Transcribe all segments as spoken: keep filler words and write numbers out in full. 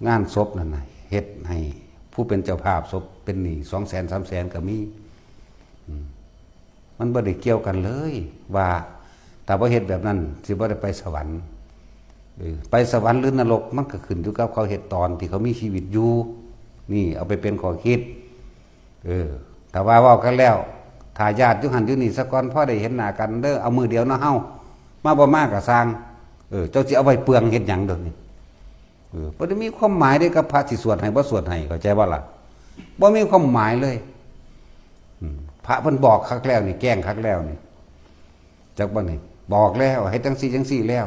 งานศพนั่นน่ะ เฮ็ดให้ผู้เป็นเจ้าภาพศพเป็นหนี้สองแสนสามแสนก็มี อืม มันบ่ได้เกี่ยวกันเลย ว่าถ้าบ่เฮ็ดแบบนั้น สิบ่ได้ไปสวรรค์ เออ ไปสวรรค์หรือนรก มันก็ขึ้นอยู่กับเขาเฮ็ดตอนที่เขามีชีวิตอยู่ นี่เอาไปเป็นข้อคิด เออ แต่ว่าเว้ากันแล้ว ถ้าญาติอยู่หั่นอยู่นี่ซะก่อน พอได้เห็นหน้ากันเด้อ เอามื้อเดียวเนาะเฮา มาบ่มาก็ซ่าง เออ เจ้าสิเอาไว้เปลืองเฮ็ดหยังเดี๋ยวนี้ เออ บ่ได้มีความหมายเด้กับพระสิสวดให้บ่สวดให้ เข้าใจบ่ล่ะ บ่มีความหมายเลย อืม พระเพิ่นบอกคักแล้วนี่ แกล้งคักแล้วนี่ จักบ่นี่ บอกแล้ว เฮ็ดจังซี่จังซี่แล้ว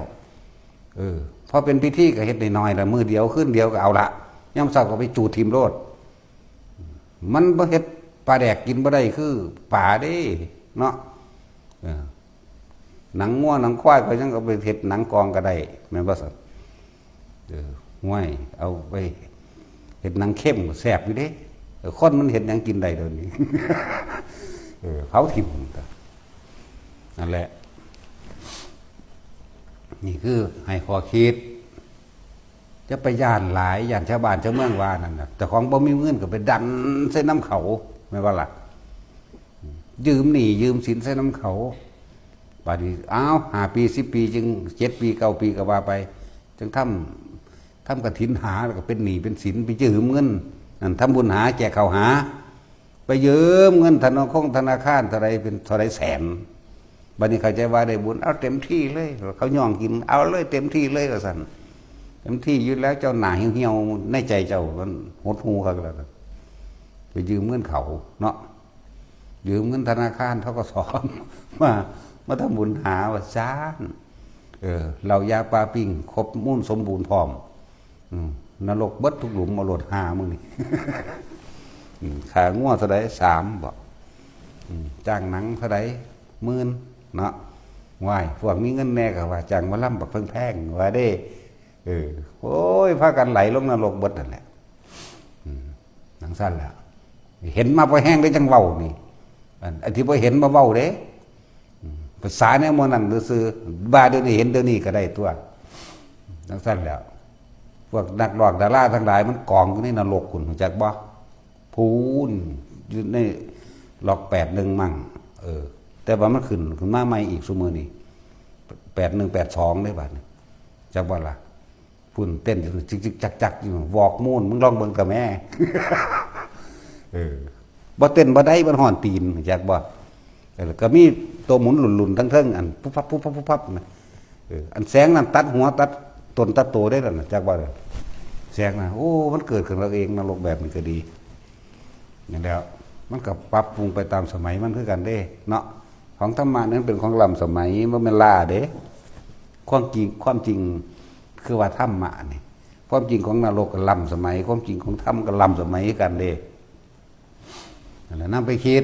เออ พอเป็นพิธีก็เฮ็ดน้อยๆ ละ มื้อเดียว คืนเดียวก็เอาละ ยามเช้าก็ไปจูดถิ่มโลด มันบ่เฮ็ดปลาแดกกินบ่ได้คือปลาเด้ เนาะ เออ หนังงัวหนังควายก็ยังเอาไปเฮ็ดหนังกองก็ได้ แม่นบ่ซั่น เออ ห้วย เอาไปเฮ็ดหนังเข้มก็แซ่บอยู่เด้ เออ คนมันเฮ็ดหยังกินได้เดี๋ยวนี้ เออ เผาถิ่ม นั่นแหละ นี่คือให้ข้อคิด จะไปย้านหลาย ย้านชาวบ้านชาวเมืองว่านั่นน่ะ เจ้าของบ่มีเงินก็ไปดันใส่นำเขา แม่นบ่ล่ะ ยืมหนี้ยืมสินใส่นำเขา บาดนี้ อ้าว ห้าปี สิบปี จึง เจ็ดปี เก้าปี ก็ว่าไป จังทำ ทำกฐินหา แล้วก็เป็นหนี้เป็นสิน ไปยืมเงิน นั่น ทำบุญหา แจกข้าวหา ไปยืมเงินธนาคงธนาคารเท่าใด เป็นเท่าใดแสน บัดนี้เข้าใจว่าได้บุญ เอาเต็มที่เลย เขาย่องกิน เอาเลยเต็มที่เลย ว่าซั่น เต็มที่อยู่แล้ว เจ้าหน้าเหี่ยวๆ ในใจเจ้ามันหดหู่คักแล้ว ไปยืมเงินเขาเนาะ ยืมเงินธนาคาร ธ.ก.ส. มา มาทำบุญหา ว่าซั่น เออ เหล้ายาปลาปิ้ง ครบมูลสมบูรณ์พร้อม อืม นรกเบิดทุกหลุม เอาโลดหามึงนี่ อืม ค่างัวเท่าใด สาม บ่ อืม จ้างหนังเท่าใด หมื่น เนาะ ว้าย พวกมีเงินแน่ก็ว่า จ้างหมอลำบักแพงๆ ว่าเด้ เออ โอ้ย พากันไหลลงนรกเบิดนั่นแหละ อืม จังซั่นแหละ เห็นมาพอแห้งได้จังเว้านี่ อัน อันที่บ่เห็นบ่เว้าเด้ อืม ภาษาแนวหมู่นั้นซื่อๆ ว่าเดี๋ยวนี้เห็นเดี๋ยวนี้ก็ได้ตัว จังซั่นแหล้ว พวกนักร้องดาราทั้งหลายมันกองอยู่ในนรกพุ้น รู้จักบ่ พู้น อยู่ในล็อกแปดหนึ่งมั่ง เออ แต่ว่ามันขึ้น ขึ้นมาใหม่อีกซุมื้อนี้ แปดหนึ่ง แปดสอง เด้บัดนี้ จักบ่ล่ะ พุ้นเต้นอยู่ จิกๆ จักๆ อยู่ วอกมูน มึงลองเบิ่งกะแม่ เออ บ่เต้นบ่ได้ มันฮ้อนตีน จักบ่ เออ แล้วก็มีตัวหมุนหลุ่นๆ ทั้งเทิง อัน ปุ๊บปั๊บ ปุ๊บปั๊บ ปุ๊บปั๊บนะ เออ อันแสงนั่นตัดหัวตัดตนตัดโตได้แล้วนะ จักบ่เลย แสงนะ โอ้ มันเกิดขึ้นเราเอง นรกแบบนี้ก็ดี นี่แหล้ว มันก็ปรับปรุงไปตามสมัยมันคือกันเด้ เนาะ ของธรรมะนั้นเป็นของล้ำสมัย บ่แม่นล้าเด้ ความจริง ความจริงคือว่าธรรมะนี่ ความจริงของนรกก็ล้ำสมัย ความจริงของธรรมก็ล้ำสมัยคือกันเด้ นั่นแหละ นำไปคิด